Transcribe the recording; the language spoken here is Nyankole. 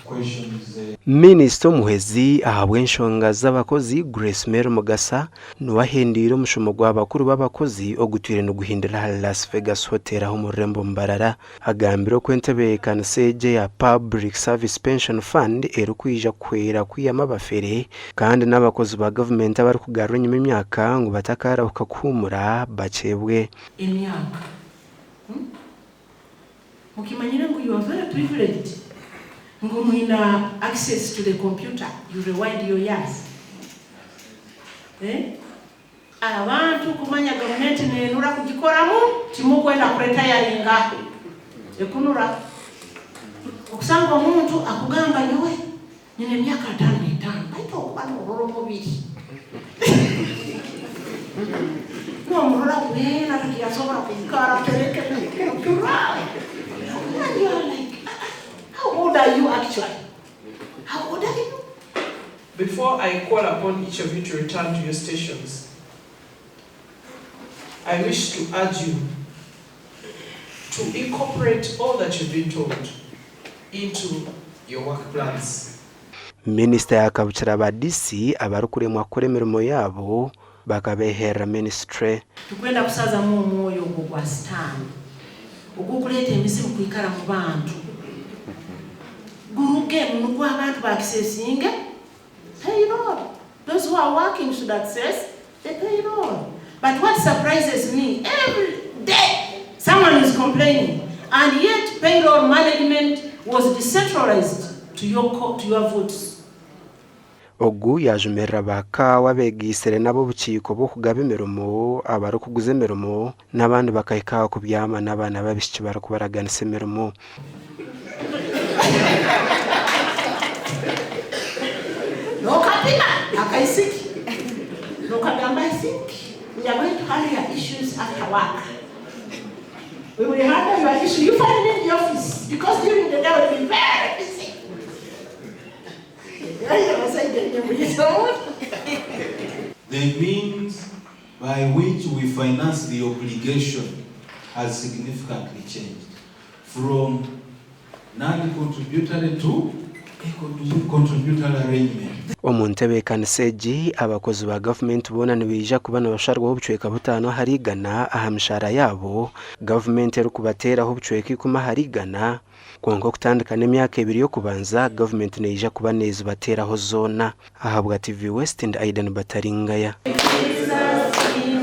Questions. Minisita omuhwezi ahabw'enshonga z'abakozi Grace Mary Mugasa niwe ahendeire omushomo gwa bakuru b'abakozi ogutwire niguhindira ahari Las Vegas Hotel aha omu rurembo Mbarara. Agambire oku entebeekanisa egi eya Public Service Pension Fund erikwija kuhwera kwihamu abafere kandi n'abakozi ba gavumenti abarikugarura enyima emyaka ngu batakaarahuka kuhuumura bakyebwe. Emyaka. Mukimanyire ngu you are very privileged ngu mwina access to the computer you rewind your years eh? Abantu kumanya gavumenti nenura kugikoramu timukwenda kuretayaringa ekunura okusanga omuntu akugamba nyowe nyine emyaka 55 baitu okuba norora omubiri nomurora weena takiyasobora kwikara atereke and you are like how old are you actually how old are you? Before I call upon each of you to return to your stations, I wish to urge you to incorporate all that you've been told into your work plans. Minisita yakabukira ba DC abarikuremwa kukora emirimo yaabo bakabeherera minisiture. Tukwenda kusazamu omwoyo ogwo gwa Sitaane ogw'okuleeta emizimu kwikara mu bantu. Gurugemu nukwo abantu baakisesinge payroll. Those who are working should access the payroll. But what surprises me, every day someone is complaining and yet payroll management was decentralized to your, to your votes. Ogu yaajumirira ba kaawa abeegaitsire n'ab'obukiiko bw'okugaba emirimo, abarikuguza emirimo n'abandi bakahika aha kubyama n'abaana b'abaishiki barikubaraganisa emirimo. Nokapima akaisiki nokagamba I think we are going to handle your issues after work. We will handle your issue. You find me in the office because during the day I will be very busy. The means by which we finance the obligation has significantly changed from non-contributory to a contributory arrangement. Omu ntebeekanisa egi, abakozi ba gavumenti boona nibaija kuba nibasharwaho obucweka butaano ahari igana aha mishaara yaabo, gavumenti erikubateeraho obucweka ikumi ahari igana. Kwonka okutandika n'emyaka ebiri y'okubanza, gavumenti neija kuba neezibateeraho zoona. Ahabwa TV West, ndi Aidan Bataringaya.